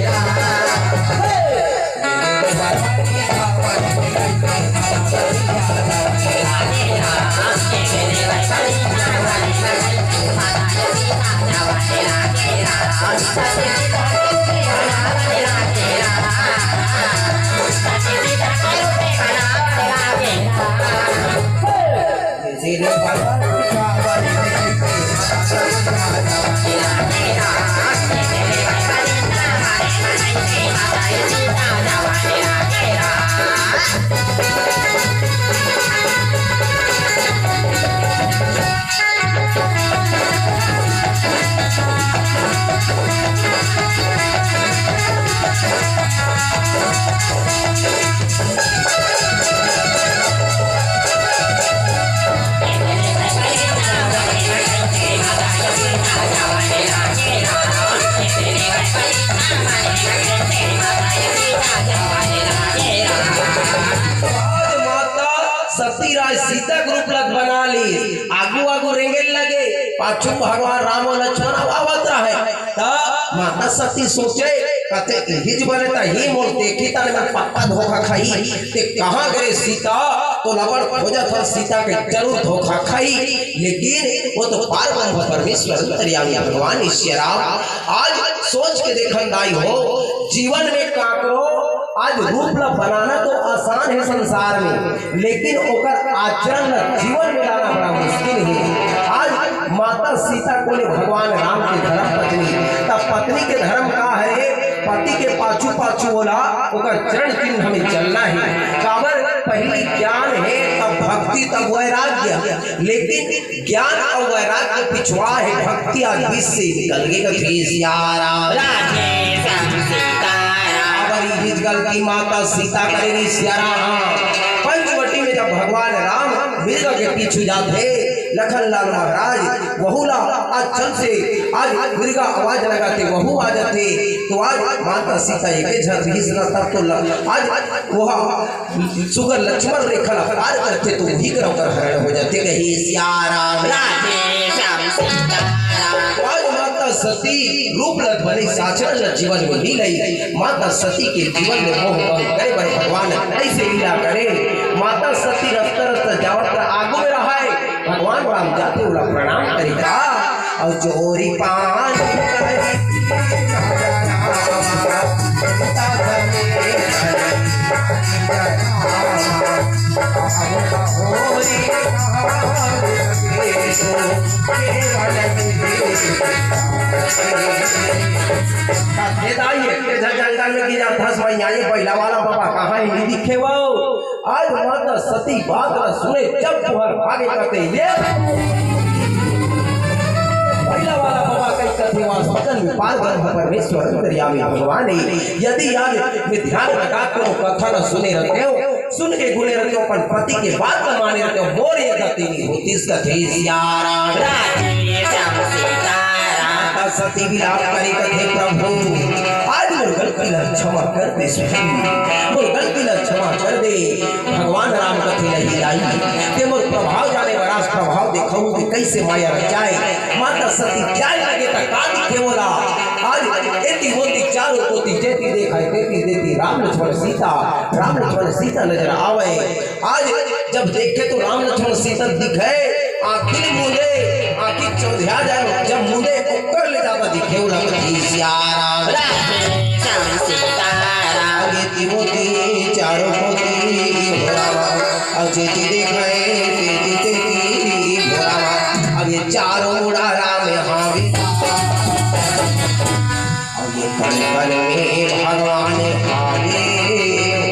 आज माता सती राय सीता के रूप ल बना ली। आगू आगू रेंगे लगे, पाछू भगवान राम अउ लक्ष्मण आवत रहे। त माता सती सोचे, कथे इही ज बने त ही मोर देखी तने मन पक्का धोखा खाई। ते कहाँ गए सीता? तो लबड़ खोजत हन सीता के जरूर धोखा खाई। लेकिन वो तो पार ब्रह्म परमेश्वर अंतर्यामी भगवान ईश्वर राम। आज सोच के देखन दाई हो, जीवन में काकरो आज रूप ला बनाना तो आसान हे संसार में, लेकिन ओकर आचरण ला जीवन में लाना बड़ा मुश्किल हे। आज माता सीता कोने भगवान राम के धर्म पत्नी, तब पत्नी के धर्म का हे? पति के पाछू पाछू ओला ओकर चरण चिन्ह में चलना हे। काबर? पहली ज्ञान हे, तब भक्ति, तब वैराग्य। लेकिन ज्ञान अउ वैराग्य पिछवा हे, भक्ति आज बीच से निकल गे। कथे सियाराम। राधे श्याम सीताराम। अब इही गलती माता सीता करे रहिस सियाराम। पंचवटी में जब भगवान राम मृग के पीछू जाथे, लखन लाल महाराज वहू ला आज चल से आज मृग आवाज लगाथे, वहू आ जाथे। तो आज माता सीता एके झन रहिस न, तब तो ल-, आज वह सुघर लक्ष्मण रेखा ला पार करथे तो उही करा ओकर हरण हो जाथे। कहे सियाराम। राधे श्याम सीताराम। आज माता सती रूप ला बने आचरण ला जीवन में ली लई। माता सती के जीवन में मोह भंग करे बर भगवान ऐसे लीला करे। माता सती रस्ता रस्ता जावत आगू में रहाय, भगवान राम जाथे ओला प्रणाम करे का। अउ चोरी पान हे दाई, एके झन जंगल में गिरा धस भैया, ये पहिला वाला बाबा कहाँ हे, नहीं दिखे वो। आज माता सती बात ला सुने, जब तुहर भागे कते ये वाला बाबा कई कथे, वास्तव में पार ब्रह्म परमेश्वर अंतर्यामी भगवान हे। यदि आज में ध्यान लगा के वो कथा ला सुने रहते हो, सुन के गुने रहते हो, अपन पति के बात ला माने रहते हो, मोर ये गति नहीं होतिस कथे सियाराम। राधे श्याम सीताराम। माता सती विलाप करी कथे, प्रभु, आज मोर गलती ला क्षमा कर दे स्वामी, मोर गलती ला क्षमा कर दे। भगवान राम कथे, नहीं दाई, ते मोर प्रभाव जाने बर, आज प्रभाव देखहूं कि कैसे माया रचाए। माता सती जाए लगे त का दिखे ओला, आज एती ओती चारों कोती जेती देखा तेती देती राम लक्ष्मण सीता, राम लक्ष्मण सीता नजर आवे। आज जब देखे तो राम लक्ष्मण सीता दिखे, आँखी मूंदे, आँखी चौधिया जाए, जब मूंदे ओकर ले जाता दिखे ओला कथे सियाराम। राधे श्याम सीताराम। अगे तिमोती चारों मोती भोरावा, अब जेती देखे तेती तेती भोरावा, अब ये चारों मुड़ा राम हावे। अब ये कण कण में भगवान हावे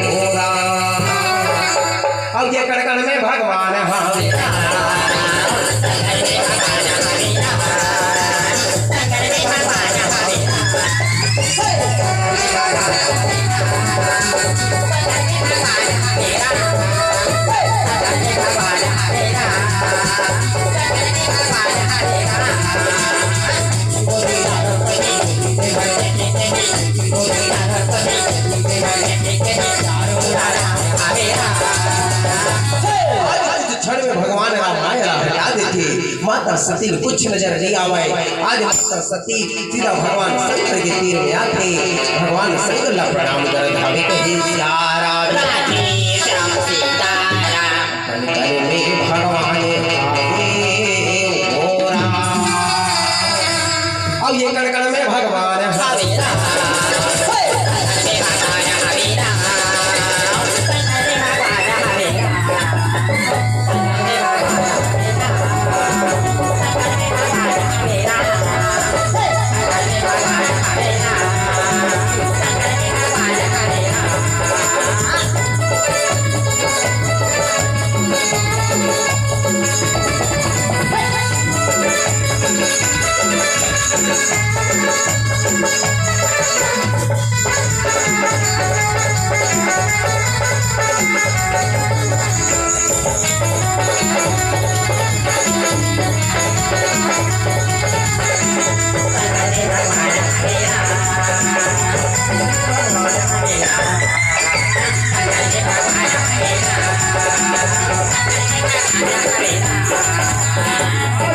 हो राम। अब ये कण कण में भगवान हावे। आज कुछ क्षण में भगवान राम माया ला हटा देथे, माता सती ल कुछ नजर नहीं आवे। आज माता सती सीधा भगवान शंकर के तीर में आथे, भगवान शंकर ला प्रणाम करत हावे, कहे सियाराम। राधे श्याम सीताराम। कण कण में भगवान हावे हो राम। अब ये कण कण में भगवान हावे।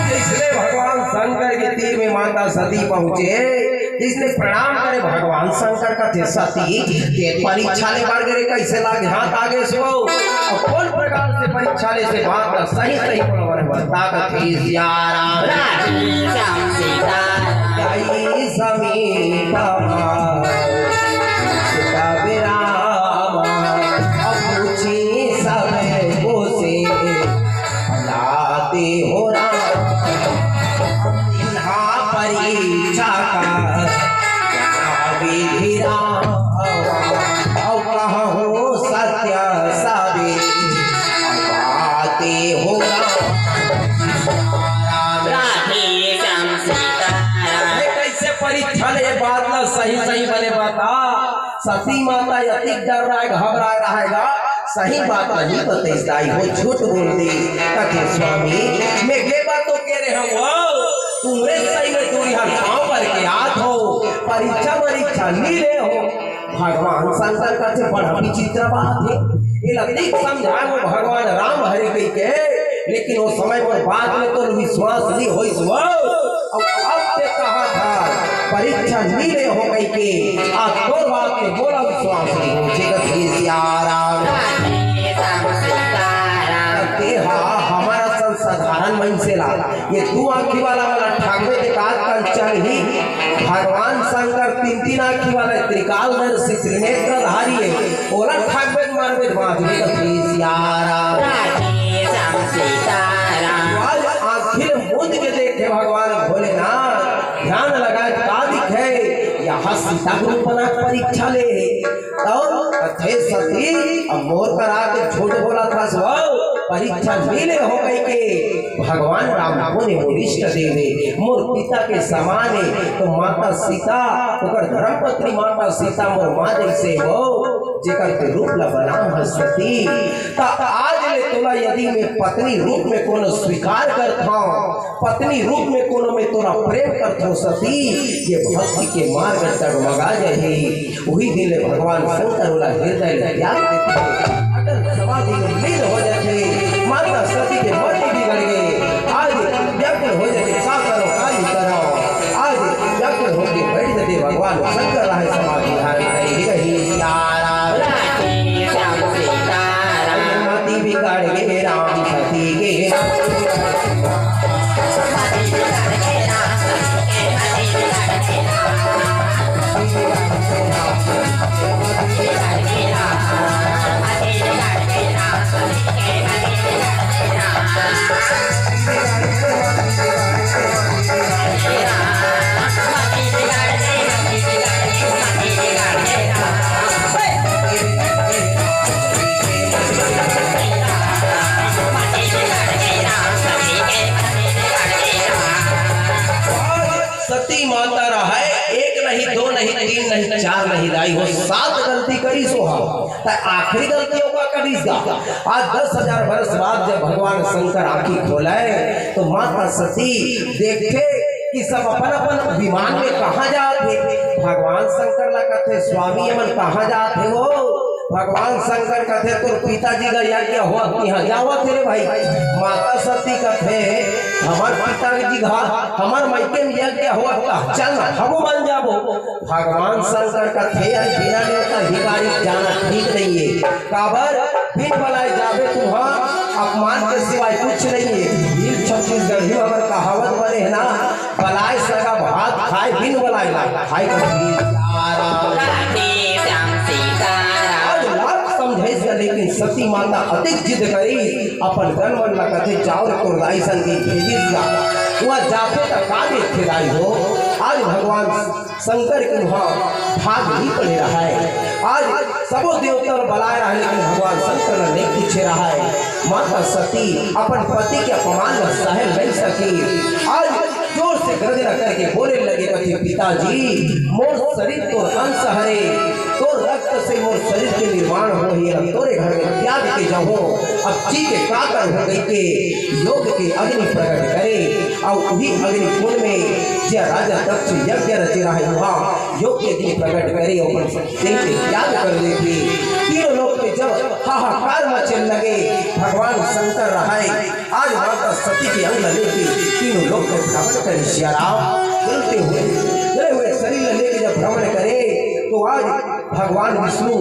जैसे भगवान शंकर के तीर में माता सती पहुंचे, इसने प्रणाम करे भगवान शंकर कथे, सती, के परीक्षा ले बर गे रहे, कैसे लागे हाथ आगे सो? अब कौन प्रकार से परीक्षा ले से बात ला सही सही बोलवा रे बता कथे सियाराम। राधे श्याम सीताराम। आई समीपमा सीता विराम, अब पूछी सब को से लाते हो राम। इन्हा परीक्षा का विधि राम, अब कहूँ सत्य सभी बातें हो राम। राधे श्याम सीताराम। अरे कैसे परीक्षा ले, बात ला सही सही बने बता। सती माता अतिक डर रहा है, घबरा रहा है गा, सही बात नहीं बतइस दाई हो, झूठ बोल दे। कथे स्वामी, मैं के बात तो कह रहे हूँ, तुमरे सही में दूरी हर पाँव पर के आत हो, परीक्षा परीक्षा नहीं ले हो। भगवान शंकर कथे बड़ा विचित्र बात है, ये लतीक समझाए वो भगवान राम हरि कह के, लेकिन वो समय पर बात में तो विश्वास नहीं होइस वो। अब, अब ते कहा था, परीक्षा नी ले हो कहि के, आज तोर बात के मोला विश्वास नहीं हो, जगत के सियाराम। राधे श्याम सीताराम। ते हा हमर असन साधारण मइनसे ला, ये दू आँखी वाला मन ला ठाकबे ते का कंचन ही, भगवान शंकर तीन तीन आँखी वाला त्रिकालदर्शी त्रिनेत्रधारी है, ओला ठाकबे त मारबे त बाँचबे त फिर सियाराम। राधे श्याम सीताराम। आज आँखी ले मूंद के देखे भगवान भोलेनाथ, ध्यान लगाए का दिखे, यहाँ सीता के रूप बना के परीक्षा ले हे। तो कथे सती, अब मोर करा के झूठ बोलत हस वो, परीक्षा मिले हो कहिके भगवान राम बोले, मोर इष्ट देव हे, मोर पिता के समान हे। तो माता सीता, ओकर धर्मपत्नी माता सीता मोर माँ जइसे हो, जेकर ते रूप ला बनाव हस सती। त आज ले तोला यदि मैं पत्नी रूप में कोनो स्वीकार करत हंव, पत्नी रूप में कोनो में तोला प्रेम करत हंव सती, ये भक्ति के मार्ग डगमगा जाही। उही दिन ले भगवान शंकर ओला हृदय ले त्याग देथे, अटल समाधि में लीन हो जाथे। माता सती के मति बिगड़ गे, आज व्याकुल हो जाथे, का करंव, का नइ करंव। आज व्याकुल होके बैठ जाथे, भगवान शंकर राहे समाधि धारण करे। हे कही प्यारा। राधे श्याम सीताराम। मति बिगड़ गे राम सती के। सती माता रहय, एक नहीं, दो नहीं, तीन नहीं, चार नहीं दाई हो, सात गलती करिस ओहा। त आखिरी गलती ओकर करिस गा। आज दस हजार बरस बाद जब भगवान शंकर आँखी खोलय, तो माता सती देखथे कि सब अपन-अपन विमान में कहाँ जात हे। भगवान शंकर ला कथे, "स्वामी, एमन कहाँ जात हे वो?" भगवान शंकर कथे, "तोर पिताजी का यज्ञ होवत तिहाँ जावत हे रे भाई।" माता सती कथे, "हमर पिताजी घर, हमर मइके में यज्ञ होवत, चल ना, हमू मन जाबो।" भगवान शंकर कथे, "अरे बिना नेवता भिखारी जाना ठीक नइ हे।" काबर? बिन बलाए जाबे तुहाँ, अपमान के सिवाय कुछ नइ हे। वीर छत्तीसगढ़ी में हमर कहावत बने हे ना, बलाए सगा भात खाए, बिन बलाए लात खाए कथे। राधे श्याम सीताराम। आज लाख समझाइस गा, लेकिन सती माता अतेक जिद करिस, अपन गन मन ला कथे, "जाओ रे, तोर दाई संग भेजिस गा, उहाँ जाबे त का देखथे दाई हो।" आज भगवान शंकर के उहाँ भाग नइ पड़े रहय। आज सबो देवता ल बलाए रहय, लेकिन भगवान शंकर ल नइ पूछे रहय। माता सती अपन पति के अपमान ल सहे नइ सकिस। आज जोर से गर्जना करके बोले लगे, कथे, "पिताजी, मोर शरीर तोर अंश हरे, तोर रक्त से मोर शरीर के निर्माण होही, अब तोरे घर में त्याग के जाहूँ, अब जी के का करहूँ?" कहिके योग के अग्नि प्रकट करे। अउ उही अग्नि कुंड में जे राजा दक्ष यज्ञ रचे रहय, उहाँ योग के अग्नि प्रकट करे, अपन देह के त्याग कर देथे। तीनों लोक में जब हाहाकार मचे लगे, भगवान शंकर रहय, आज माता सती के अंग ल लेके तीनों लोक में भ्रमण करे। सिया राम, जलते हुए, जले हुए शरीर ल लेके जब भ्रमण करे, तो आज भगवान विष्णु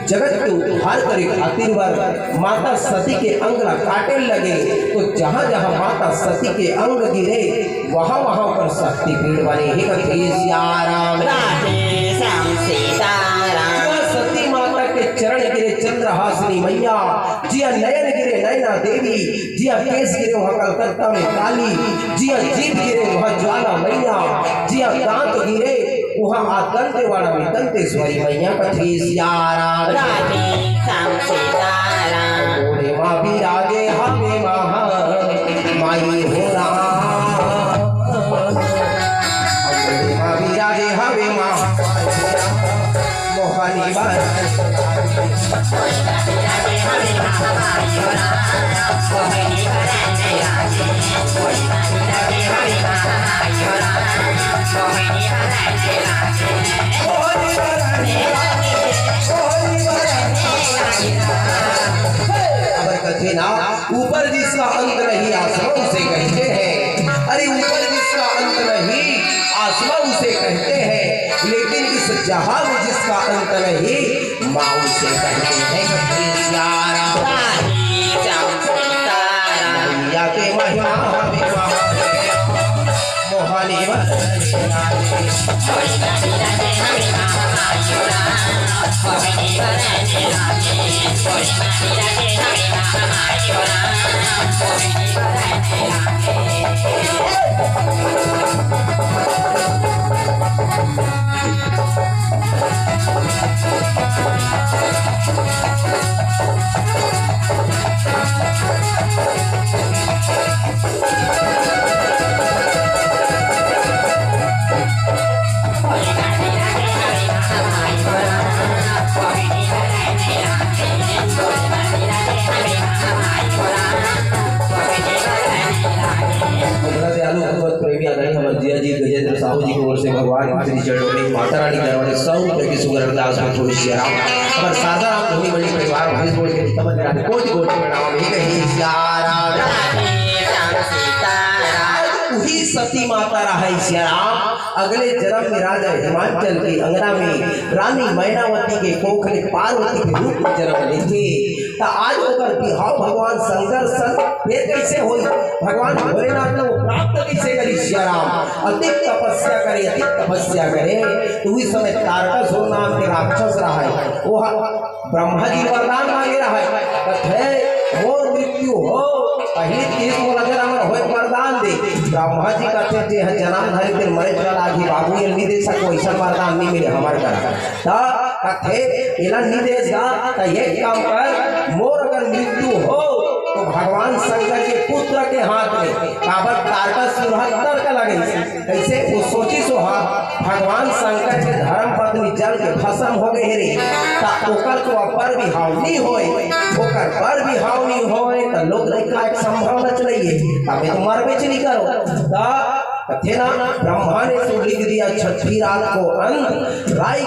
जगत के उद्धार करे खातिर बर माता सती के अंग ला काटे लगे, तो जहाँ जहाँ माता सती के अंग गिरे, वहाँ वहाँ ओकर शक्तिपीठ बने। हे कथे सिया राम। राधे श्याम सीताराम। जिहाँ सती माता के चरण गिरे चंद्रहासिनी मैया, जिहाँ नयन गिरे नैना देवी, जिहाँ केस गिरे वहाँ कलकत्ता में काली, जिहाँ जीभ गिरे वहाँ ज्वाला मैया, जिहाँ दांत गिरे वहाँ आ दंतेवाड़ा में दंतेश्वरी मैया। कथे सिया राम। राधे श्याम सीताराम। मोरे माँ बिराजे हवे माँ, माई हो राम। मोरे माँ बिराजे हवे माँ, मोहनी बन। अबर कथे ना, ऊपर जिसका अंत नहीं, आसमां उसे कहते हैं। अरे, ऊपर जिसका अंत नहीं, आसमां उसे कहते हैं, लेकिन इस जहां में जिसका अंत नहीं, माँ उसे कहते हैं। प्यारा। मैया के महिमा हमें मोहनी बन। गजेंद्र साहू जी की ओर से भगवान के श्री चरणों में माता रानी के दरबार में सौ रुपए की सुगर अरदास में थोड़ी सी आराम। अगर सादा राम धोनी बड़ी परिवार भैंस बोल के निकल रहा है, कोटि कोटि प्रणाम। एक ही सिया राम। राधे राम सीता राम। आज वही सती माता रहा है सिया राम। अगले जन्म में राजा हिमांचल के अंगना में रानी मैनावती के कोख में पार्वती के रूप में जन्म लेथे। त आज ओकर बिहाव भगवान शंकर सन फेर कैसे होई? भगवान भोलेनाथ ला वो प्राप्त कैसे करी सिया राम? अतिक तपस्या करे, अतिक तपस्या करे। त उही समय तारकासुर नाम के राक्षस रहा है, वो ब्रह्मा जी वरदान मांगे रहा है, कथे मोर मृत्यु हो, पहली तीस मोला जन्म होए वरदान दे। ब्रह्मा जी कथे जे ह जन्म धरे फिर मरे चला आही बाबू, ये नहीं दे सको, ऐसा वरदान नहीं मिले हमारे करा। त कथे एला नहीं देस गा, त एक काम कर, मोर अगर मृत्यु हो तो भगवान शंकर के पुत्र के हाथ में, काबर तारकासुर ह तर्क लगाइस। कैसे वो सोचिस, वो हा भगवान शंकर के धर्म पत्नी जल के भस्म हो गए रे, त ओकर तो अब बर बिहाव नहीं होए, ओकर बर बिहाव नहीं होए त लोग लइका एक संभावना चलाइए, तबे तो मरबे च नहीं करो। त कथे ना, ब्रह्मा ने तो लिख दिया छठी रात को अंत, राई